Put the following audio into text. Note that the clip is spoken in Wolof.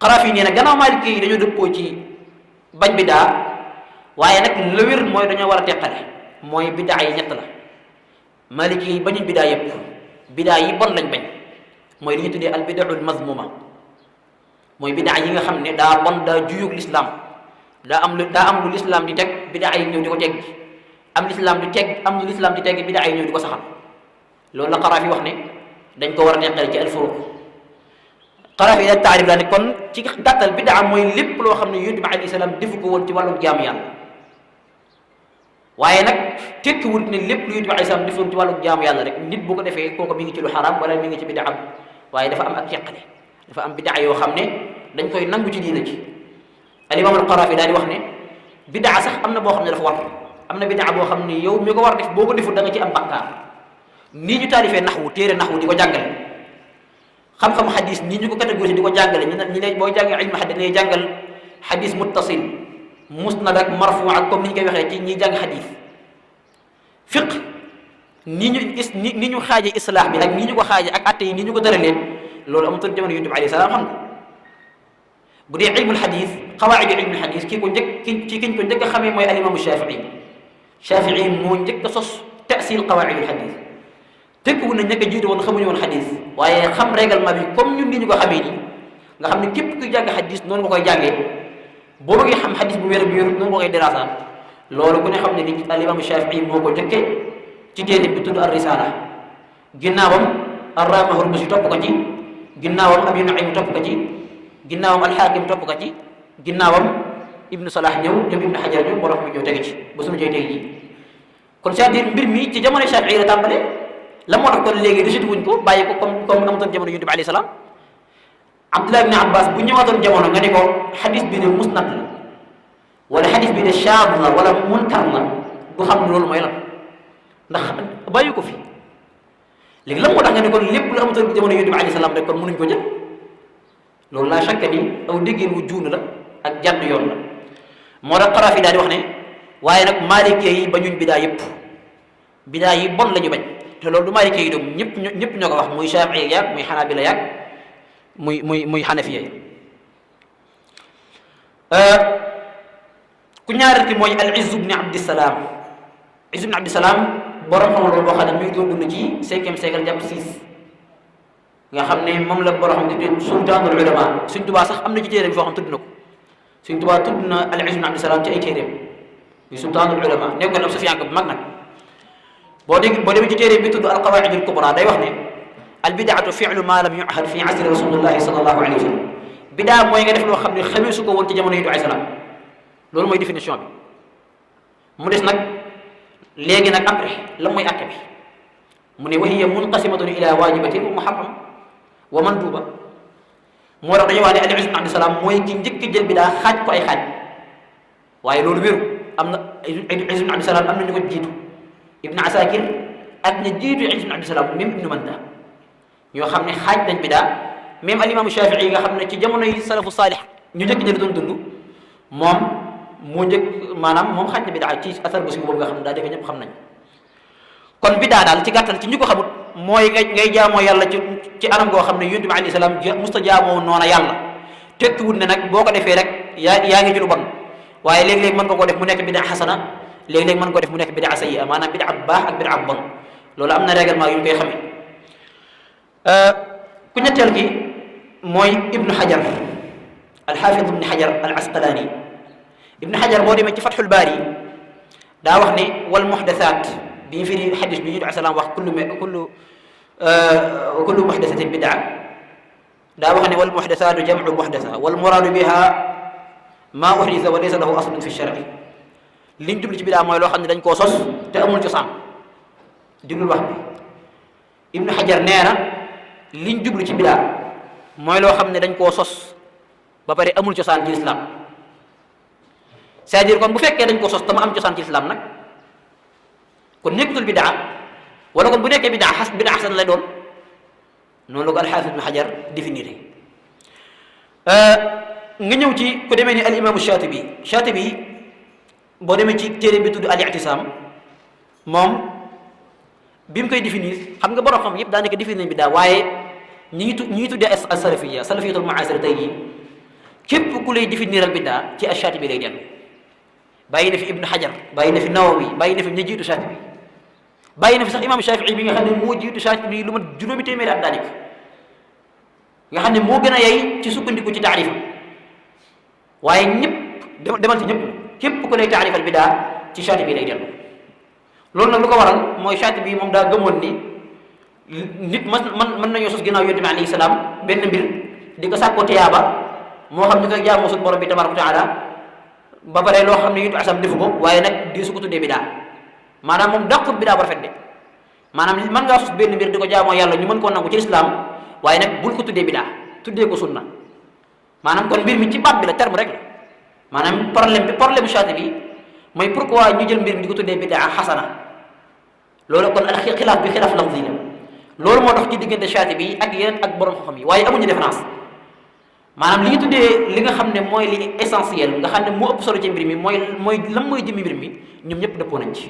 xaraaf yi nee na gannaaw Maliki yi dañoo dëppoo ci bañ bidaa waaye nag la wér mooy dañoo war a teqale mooy bidaa yi ñett la. Maliki yi bañuñ bidaa yëpp bidaa yi bon lañ bañ mooy li ñu tuddee al bidaul mazmuma mooy bidaa yi nga xam ne daa bon daa juyug lislaam daa am lu lislaam di teg bidaa yi ñëw di ko teggi am lu lislaam di teggi bidaa yi ñëw di ko saxal loolu la xaraaf yi wax ne dañ ko war a teqale ci al furuq. xaraaf yi daal taarif la ne kon ci gàttal bidaa mooy lépp loo xam ne yonent bi alayhi salaam defu ko woon ci wàllu jaamu yàlla waaye nag tekkiwul ne lépp lu yonent bi alayhi salaam defoon ci wàllu jaamu yàlla rek nit bu ko defee kooku mi ngi ci lu xaraam wala mi ngi ci bidaa waaye dafa am ak teqale dafa am bidaa yoo xam ne dañ koy nangu ci diina ci. al imam al Qaraafi daal di wax ne bidaa sax am na boo xam ne dafa war am na bidaa boo xam ne yow mi ko war def boo ko deful da nga ci am bakkaar nii ñu taalifee naxwu téere naxwu di ko jàngale xam-xam xadis nii ñu ko catégorie di ko jàngale ñu ne boo jàngee ilmu xadis dañuy jàngal xadis muttasil musnad ak marfu ak comme ni ñu koy waxee ci ñiy jàng xadis fiq ni ñu xaaje islaax bi ak nii ñu ko xaaje ak atte yi nii ñu ko tëralee loolu amatul jamono yonent bi alayhi salaam xam nga bu dee ilmul xadis xawaa'idu ilmul xadis kiñ ko njëkk a xamee mooy alimaamu Shafii moo njëkk a sos tasil xawaa'idul xadis tekkiwul na ñëkk a jiitu woon xamuñu woon xadis waaye xam règlement bi comme ñun ni ñu ko xamee nii nga xam ne képp kuy jàng xadis noonu nga koy jàngee boo bëggee xam xadis bu wér bu wérut noonu nga koy diraasaat loolu ku ne xam ne ni alimaamu Shafii moo ko njëkkee ci téere bi tudd ar-Risaala ginnaawam ar-Raama Hurmuzi topp ko ci ginnaawam Abi Nuaym topp ko ci ginnaawam al-Xaakim topp ko ci ginnaawam Ibnu Salah ñëw ñoom Ibnu Hajar ñëw borom bi ñëw tege ci ba suñu joy tey jii kon c'est-à-dire mbir mi ci jamono Shafii la tàmbalee la moo tax kon léegi rejeté wuñ ko bàyyi ko comme amutoon jamono Yonent bi alayhi salaam Abdullah ibn Abbas bu ñëwaatoon jamono nga ne ko xadis bi de musnad la wala xadis bi de shaad la wala munkar la du xam ne loolu mooy lan ndax bàyyi ko fi léegi lan moo tax nga ne kon lépp lu amutoon jamono Yonent bi alayhi salaam rek kon mënuñ ko jël loolu laa chaque ni aw déggeen wu juun la ak jàdd yoon la moo tax xaraaf yi daal di wax ne waaye nag maalikee yi bañuñ bidaa yëpp bidaa yi bon la ñu bañ te loolu du maalikee yi doom ñëpp ñoo ko wax muy Shaafi'i yaag muy Xanaabila yaag muy Xanafiya ku ñaareel ki mooy al Izz ibn Abdissalaam Izz ibn Abdissalaam borom xam loolu boo xam ne mi ngi doon dund ci 5e siècle jàpp 6 nga xam ne moom la borom xam ne tuddee sultaanul ulama Sëñ Tuubaa sax am na ci téeréem foo xam tudd na ko Sëñ Tuubaa tudd na al Izz ibn Abdissalaam ci ay téeréem muy sultaanul ulama nekkoon ab sufiyanke bu mag nag boo demee ci téeréem bi tudd al qawaa'id al kubra day wax ne al bidaatu fi'lu ma lam yu'had fi asri rasulillahi sallallahu alayhi wa sallam bidaa mooy nga def loo xam ne xamee su ko woon ci jamono yi du ay salaam loolu mooy définition bi mu des nag léegi nag après la mooy atte bi mu ne wa hiya munqasimatun ila waajibatin wa muharram wa manduuba moo tax dañuy wax ne al Izz ibn Abdissalaam mooy ki njëkk jël bidaa xaaj ko ay xaaj waaye loolu wéru am na Izz ibn Abdissalaam am na ñu ko jiitu Ibn Asakir ak ña jiitu Izz ibn Abdissalaam même Ibn Manda ñoo xam ne xaaj nañ bidaa même al imaamu Shafii yi nga xam ne ci jamono yi salafu saalih ñu njëkk ñi la doon dund moom moo njëkk maanaam moom xaaj na bidaa ci asar bu si boobu nga xam ne daa defe ñëpp xam nañ kon bidaa daal ci gàttal ci ñu ko xamut mooy ngay jaamoo yàlla ci anam goo xam ne Yonent bi alayhi salaam musta jaamoo noona yàlla tekkiwut ne nag boo ko defee rek yaa ngi ci lu bon waaye léeg-léeg mën nga koo def mu nekk bidaa xasana léeg-léeg mën nga koo def mu nekk bidaa sayyi'a maanaam bidaa bu baax ak bidaa bu bon loolu am na règlement yu ñu koy xamee ku ñetteel ki mooy Ibnu Hajar al-Hafiz Ibnu Hajar al-Asqalani Ibnu Hajar boo demee ci Fathul Baari daa wax ne wal muhdathaat bi ñu firi xadis bi ñu di salaam wax kullu muhdathatin bidaa daa wax ne wal muhdathaatu jam'u muhdatha wal muraadu biha maa uhdisa wa laysa lahu aslun fi shar'i liñ jublu ci bidaa mooy loo xam ne dañ koo sos te amul cosaan diglul wax bi Ibnu Hajar nee na liñ jublu ci bidaa mooy loo xam ne dañ koo sos ba pare amul cosaan ci lislaam c'est-à-dire kon bu fekkee dañ koo sos te mu am cosaan ci lislaam nag kon nekkatul bidaa wala kon bu nekkee bidaa xasan lay doon noonu la ko al-Hafiz Ibn Hajar définir nga ñëw ci ku demee ni al imaamu Shatibi boo demee ci téere bi tudd al-I'tisaam moom bi mu koy définir xam nga borom xam yëpp daanaka définir nañ bidaa waaye ñi ngi tuddee as-salafiyya salafiyatul mu'asira tey jii képp ku lay définiral biddaa ci ash-Shaatibi lay dellu. bàyyi na fi Ibn Hajar, bàyyi na fi Nawawi, bàyyi na fi ña jiitu Shaatibi, bàyyi na fi sax imam Shafii bi nga xam ne moo jiitu Shaatibi lu mat juróomi téeméeri at daanaka nga xam ne moo gën a yey ci sukkandiku ci taarifam. waaye ñëpp demal ci ñëpp képp ku lay taarifal biddaa ci Shaatibi lay dellu. loolu nag lu ko waral mooy Shaatibi moom daa gëmoon ni nit mën nañoo sos ginnaaw Yonent bi alayhi salaam benn mbir di ko sàkkoo tiyaaba moo xam ñu koy jaamoo suñu borom bi tabaaraka wa taala ba pare loo xam ne Yonent bi asam defu ko waaye nag di su ko tuddee biddaa maanaam moom dàqut biddaa bu rafet de maanaam mën ngaa sos benn mbir di ko jaamoo yàlla ñu mën koo nangu ci lislaam waaye nag bul ko tuddee biddaa tuddee ko sunna maanaam kon mbir mi ci baat bi la terme rek la maanaam problème Shaatibi mooy pourquoi ñu jël mbir mi di ko tuddee biddaa xasana loolu kon al xilaaf bi xilaaf lafzi la loolu moo tax ci diggante Shaatibi ak yeneen ak borom xam-xam yi waaye amuñu différence maanaam li ñu tuddee li nga xam ne mooy li essentiel nga xam ne moo ëpp solo ci mbir mi mooy lan mooy jëmmi mbir mi ñoom ñëpp dëppoo nañ ci.